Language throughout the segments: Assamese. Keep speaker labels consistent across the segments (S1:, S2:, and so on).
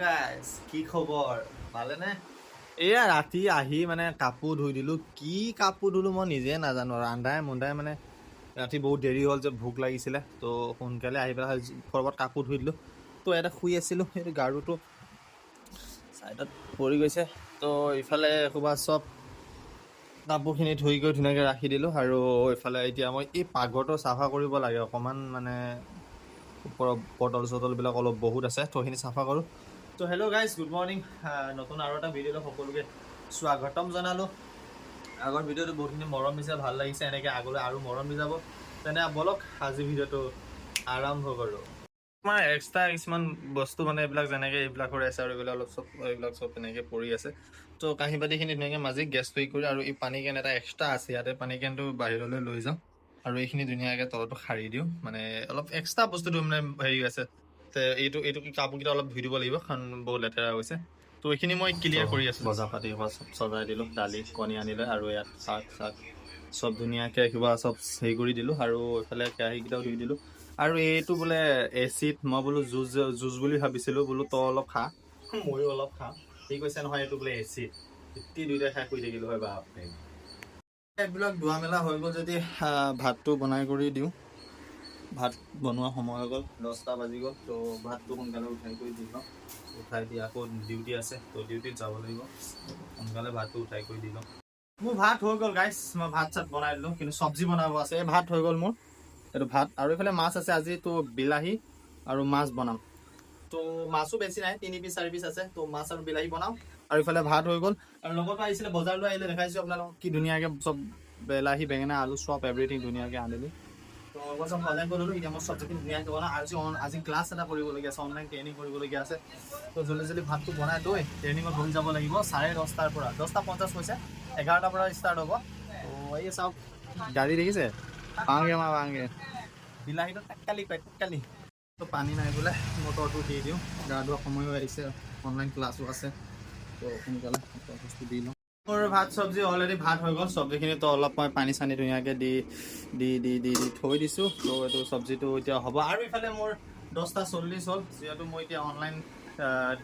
S1: গাইজ, কি খবৰ, ভালেনে? এয়া ৰাতি আহি মানে কাপোৰ ধুই দিলোঁ। কি কাপোৰ ধুলোঁ মই নিজে নাজানো আৰু। আন্ধাৰে মুন্ধাৰে মানে ৰাতি বহুত দেৰি হ'ল যে, ভোক লাগিছিলে, তো সোনকালে আহি পেলাই ক'ৰবাত কাপোৰ ধুই দিলোঁ। তো ইয়াতে শুই আছিলোঁ, সেইটো গাৰুটো ছাইডত পৰি গৈছে। তো ইফালে এসোপা চব কাপোৰখিনি ধুই গৈ ধুনীয়াকৈ ৰাখি দিলোঁ। আৰু ইফালে এতিয়া মই এই পাকঘৰটো চাফা কৰিব লাগে অকণমান, মানে ওপৰৰ বটল চটলবিলাক অলপ বহুত আছে, তো সেইখিনি চাফা কৰোঁ। তো হেল্ল' গাইজ, গুড মৰ্ণিং। নতুন আৰু এটা ভিডিঅ'লৈ সকলোকে স্বাগতম জনালোঁ। আগৰ ভিডিঅ'টো বহুতখিনি মৰম দিছে, ভাল লাগিছে। এনেকৈ আগলৈ আৰু মৰম দি যাব। তেনে ব'লক, আজি ভিডিঅ'টো আৰম্ভ কৰোঁ। আমাৰ এক্সট্ৰা কিছুমান বস্তু মানে এইবিলাক, যেনেকৈ এইবিলাকৰ আছে আৰু এইবিলাক অলপ চব, এইবিলাক চব এনেকৈ পৰি আছে। তো কাঁহী বাতিখিনি ধুনীয়াকৈ মাজি গেছ তৈয়াৰ কৰি আৰু এই পানী কেন এটা এক্সট্ৰা আছে ইয়াতে, পানী কেনটো বাহিৰলৈ লৈ যাওঁ আৰু এইখিনি ধুনীয়াকৈ তলতো সাৰি দিওঁ। মানে অলপ এক্সট্ৰা বস্তুটো মানে হেৰি আছে। তে এইটো এইটো কাপোৰকেইটা অলপ ধুই দিব লাগিব, কাৰণ বহুত লেতেৰা হৈছে। তো এইখিনি মই ক্লিয়াৰ কৰি আছোঁ। বজাৰ পাতি সোপা চব সজাই দিলোঁ। দালি, কণী আনিলে আৰু ইয়াত শাক চাক চব ধুনীয়াকৈ কিবা চব হেৰি কৰি দিলোঁ আৰু এইফালে কেৰাহীকেইটাও ধুই দিলোঁ। আৰু এইটো বোলে এচিড, মই বোলো জুচ জুচ বুলি ভাবিছিলোঁ, বোলো তই অলপ খা, ময়ো অলপ খাওঁ। সি কৈছে নহয়, এইটো বোলে এচিড। গোটেই দুইটাই খাই শুই থাকিলোঁ হয়। বাপৰে! এইবিলাক ধোৱা মেলা হৈ গ'ল যদি ভাতটো বনাই কৰি দিওঁ। ভাত বনোৱা সময় হৈ গ'ল, 10টা বাজি গ'ল। তো ভাতটো সোনকালে উঠাই কৰি দি লওঁ। উঠাই দি আকৌ ডিউটি আছে, তো ডিউটিত যাব লাগিব। সোনকালে ভাতটো উঠাই কৰি দি লওঁ। মোৰ ভাত হৈ গ'ল গাইছ, মই ভাত চাত বনাই দিলোঁ, কিন্তু চব্জি বনাব আছে। এই ভাত হৈ গ'ল মোৰ, এইটো ভাত আৰু এইফালে মাছ আছে। আজি তো বিলাহী আৰু মাছ বনাম। তো মাছো বেছি নাই, 3 পিচ 4 পিচ আছে। তো মাছ আৰু বিলাহী বনাওঁ আৰু ইফালে ভাত হৈ গ'ল। আৰু লগতো আহিছিলে, বজাৰলৈ আহিলে, দেখাইছোঁ আপোনালোকক কি ধুনীয়াকৈ চব বিলাহী, বেঙেনা, আলু চব এভৰিথিং ধুনীয়াকৈ আনিলোঁ। তো মই চব সজাই কৰি ল'লোঁ। এতিয়া মই চব্জিখিনি ধুনীয়াকৈ বনাওঁ। আজি ক্লাছ এটা কৰিবলগীয়া আছে, অনলাইন ট্ৰেইনিং কৰিবলগীয়া আছে। তো জল্দি জল্দি ভাতটো বনাই লৈ ট্ৰেইনিঙত বহি যাব লাগিব। 10:30ৰ পৰা, 10টা 50 হৈছে, 11টাৰ পৰা ষ্টাৰ্ট হ'ব। তো এই চাওক, গাড়ী দেখিছে, পাওঁগে মা পাওঁগে। বিলাহীটো টেকালি পাই টেকালি। তো পানী নাই বোলে, মটৰটো দি দিওঁ। গা ধোৱা সময়ো আহিছে, অনলাইন ক্লাছো আছে, তো সোনকালে মটৰটো দি লওঁ। মোৰ ভাত চব্জি অলৰেডি ভাত হৈ গ'ল। চব্জিখিনিতো অলপ মই পানী চানী ধুনীয়াকৈ দি দি দি দি দি থৈ দিছোঁ। তো এইটো চব্জিটো এতিয়া হ'ব। আৰু ইফালে মোৰ 10টা 40 হ'ল, যিহেতু মই এতিয়া অনলাইন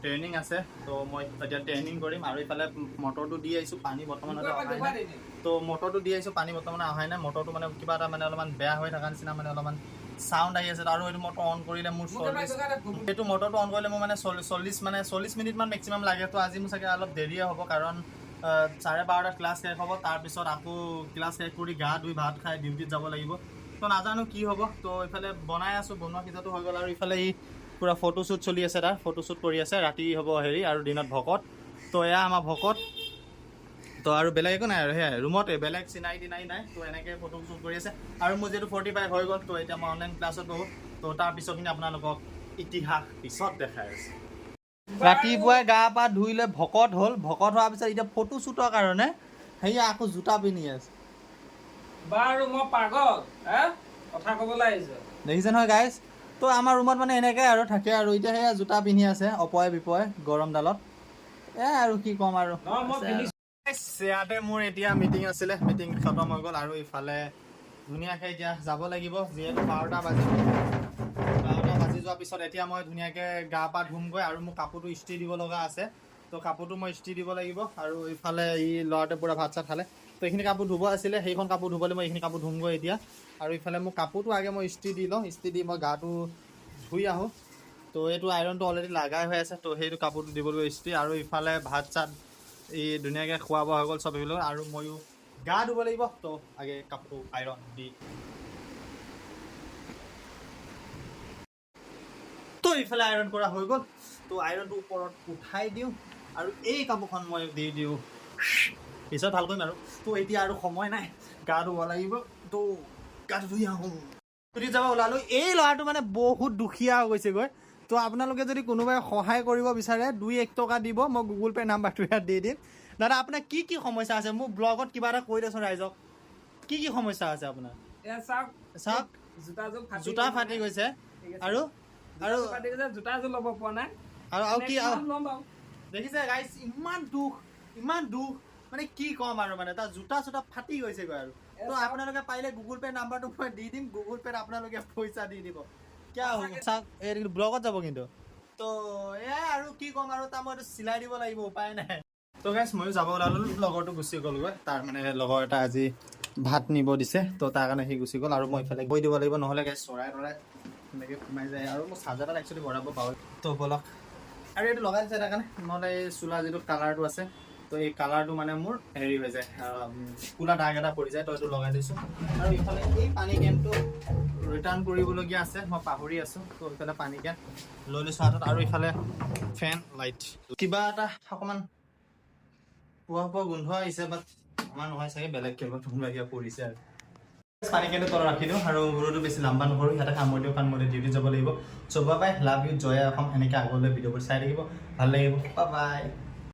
S1: ট্ৰেইনিং আছে, তো মই এতিয়া ট্ৰেইনিং কৰিম। আৰু ইফালে মটৰটো দি আহিছোঁ, পানী বৰ্তমানতে অহাই নাই। তো মটৰটো দি আহিছোঁ, পানী বৰ্তমানে অহাই নাই। মটৰটো মানে কিবা এটা মানে অলপমান বেয়া হৈ থকা নিচিনা, মানে অলপমান চাউণ্ড আহি আছে। আৰু এইটো মটৰ অন কৰিলে মোৰ 40, এইটো মটৰটো অন কৰিলে মোৰ মানে 40, মানে 40 মিনিটমান মেক্সিমাম লাগে। তো আজি মোৰ চাগে অলপ দেৰিয়ে হ'ব, কাৰণ 12:30ত ক্লাছ শেষ হ'ব। তাৰপিছত আকৌ ক্লাছ শেষ কৰি গা ধুই ভাত খাই ডিউটিত যাব লাগিব। তো নাজানো কি হ'ব। তো ইফালে বনাই আছোঁ, বনোৱা সিজাটো হৈ গ'ল। আৰু ইফালে ই পূৰা ফটোশ্বুট চলি আছে, তাৰ ফটোশ্বুট কৰি আছে। ৰাতি হ'ব হেৰি আৰু দিনত ভকত। তো এয়া আমাৰ ভকত। তো আৰু বেলেগ একো নাই আৰু সেয়াই ৰুমতে, বেলেগ চিনাই তিনাই নাই। তো এনেকৈ ফটো শ্বুট কৰি আছে। আৰু মোৰ যিহেতু 45 হৈ গ'ল, তো এতিয়া মই অনলাইন ক্লাছত বহোঁ। তো তাৰ পিছৰখিনি আপোনালোকক ইতিহাস পিছত দেখাই আছে। ৰাতিপুৱাই গা পা ধুই লৈ ভকত হ'ল। ভকত হোৱাৰ পিছত এতিয়া ফটো শ্বুটৰ কাৰণে সেয়া আকৌ জোতা পিন্ধি আছে।
S2: বাৰু, মই পাগল হে, কথা ক'বলৈ আহিছো।
S1: দেখিছে নহয় গাইজ? তো আমাৰ ৰুমত মানে এনেকৈ আৰু থাকে। আৰু এতিয়া সেয়া জোতা পিন্ধি আছে অপয় বিপয় গৰমডালত। এ আৰু কি ক'ম আৰু।
S2: নহয়, মই পিন্ধিছো।
S1: Guys, ইয়াতে মোৰ এতিয়া মিটিং আছিলে, মিটিং খতম হৈ গ'ল। আৰু ইফালে ধুনীয়াকৈ এতিয়া যাব লাগিব, যিহেতু 12টা বাজি গ'ল। 12টা বাজি যোৱাৰ পিছত এতিয়া মই ধুনীয়াকৈ গা পা ধুমগৈ আৰু মোৰ কাপোৰটো ইস্ত্ৰি দিব লগা আছে। তো কাপোৰটো মই ইস্ত্ৰি দিব লাগিব। আৰু ইফালে ই ল'ৰাটোৱে পূৰা ভাত চাত খালে। তো এইখিনি কাপোৰ ধুব আছিলে, সেইখন কাপোৰ ধুবলৈ মই এইখিনি কাপোৰ ধুমগৈ এতিয়া। আৰু ইফালে মোৰ কাপোৰটো আগে মই ইস্ত্ৰি দি লওঁ, ইস্ত্ৰি দি মই গাটো ধুই আহোঁ। তো এইটো আইৰণটো অলৰেডি লাগাই হৈ আছে, তো সেইটো কাপোৰটো দিব লাগিব ইস্ত্ৰি। আৰু ইফালে ভাত চাত এই ধুনীয়াকৈ খোৱা বোৱা হৈ গ'ল চব এইবিলাক, আৰু ময়ো গা ধুব লাগিব। তো আগে কাপোৰটো আইৰণ দি, তো ইফালে আইৰণ কৰা হৈ গ'ল। তো আইৰণটো ওপৰত উঠাই দিওঁ আৰু এই কাপোৰখন মই দি দিওঁ, পিছত ভাল কৰিম আৰু। তো এতিয়া আৰু সময় নাই, গা ধুব লাগিব। তো গাটো ধুই আহোঁ। ডিউটিত যাব ওলালোঁ। এই ল'ৰাটো মানে বহুত দুখীয়া হৈ গৈছেগৈ। তো আপোনালোকে যদি কোনোবাই সহায় কৰিব বিচাৰে, 2-1 টকা দিব, মই গুগল পে' নাম্বাৰটো ইয়াত দি দিম। দাদা, আপোনাৰ কি কি সমস্যা আছে? মোৰ ব্লগত কিবা এটা কৈ দেচোন ৰাইজক, কি কি সমস্যা আছে আপোনাৰ?
S2: এয়া চাওক।
S1: চাওক।
S2: জোতাযোৰ ফাটি
S1: জোতা
S2: গৈছে।
S1: ফাটি গৈছে।
S2: ঠিক আছে।
S1: আৰু আৰু
S2: জোতাযোৰ ফাটি গৈছে, জোতাযোৰ ল'ব পৰা নাই।
S1: আৰু আৰু কি
S2: Next
S1: আৰু
S2: month ল'ম বাৰু।
S1: দেখিছে গাইছ, ইমান দুখ, ইমান দুখ, মানে কি ক'ম আৰু, মানে তাৰ জোতা চোতা ফাটি গৈছেগৈ। আৰু তো আপোনালোকে পাৰিলে গুগল পে' নাম্বাৰটো মই দি দিম, গুগল পে'ত আপোনালোকে পইচা দি দিব। কিয় চাওক, এই ব্লগত যাব কিন্তু। তো এয়াই আৰু কি ক'ম আৰু, তাৰ মই এইটো চিলাই দিব লাগিব, উপায় নাই। তো গাইছ, ময়ো যাব ওলালো, লগৰটো গুচি গ'লগৈ। তাৰ মানে লগৰ এটা আজি ভাত নিব দিছে, তো তাৰ কাৰণে সি গুচি গ'ল আৰু মই ইফালে গৈ দিব লাগিব, নহ'লে গাইছ চৰাই তৰাই তেনেকৈ সোমাই যায়। আৰু মোৰ চাৰ্জাৰডাল একচুৱেলি ভৰাব পাহৰি। তো ব'লক। আৰু এইটো লগাই দিছে এটা কাৰণে, নহ'লে এই চোলা যিটো কালাৰটো আছে, তো এই কালাৰটো মানে মোৰ হেৰি হৈ যায়, ক'লা দাগ এটা পৰি যায়। তো এইটো লগাই দিছোঁ। আৰু ইফালে এই পানী কেনটো ৰিটাৰ্ণ কৰিবলগীয়া আছে, মই পাহৰি আছোঁ। তো ইফালে পানী কেন লৈ লৈছোঁ হাতত আৰু ইফালে ফেন, লাইট। কিবা এটা অকণমান পোৱা পোৱা গোন্ধ আহিছে, বাট আমাৰ নহয় চাগে, বেলেগ কিবা কোনোবা কিবা পৰিছে। আৰু পানী কেনটো তলত ৰাখি দিওঁ আৰু ভিডিঅ'টো বেছি লাম্বা নকৰোঁ, ইয়াতে সামৰি দিওঁ, কাৰণ মই ডিউটি যাব লাগিব। চ' bye bye, love you, Jay Assam. এনেকৈ আগলৈ ভিডিঅ'বোৰ চাই থাকিব, ভাল লাগিব। Bye bye.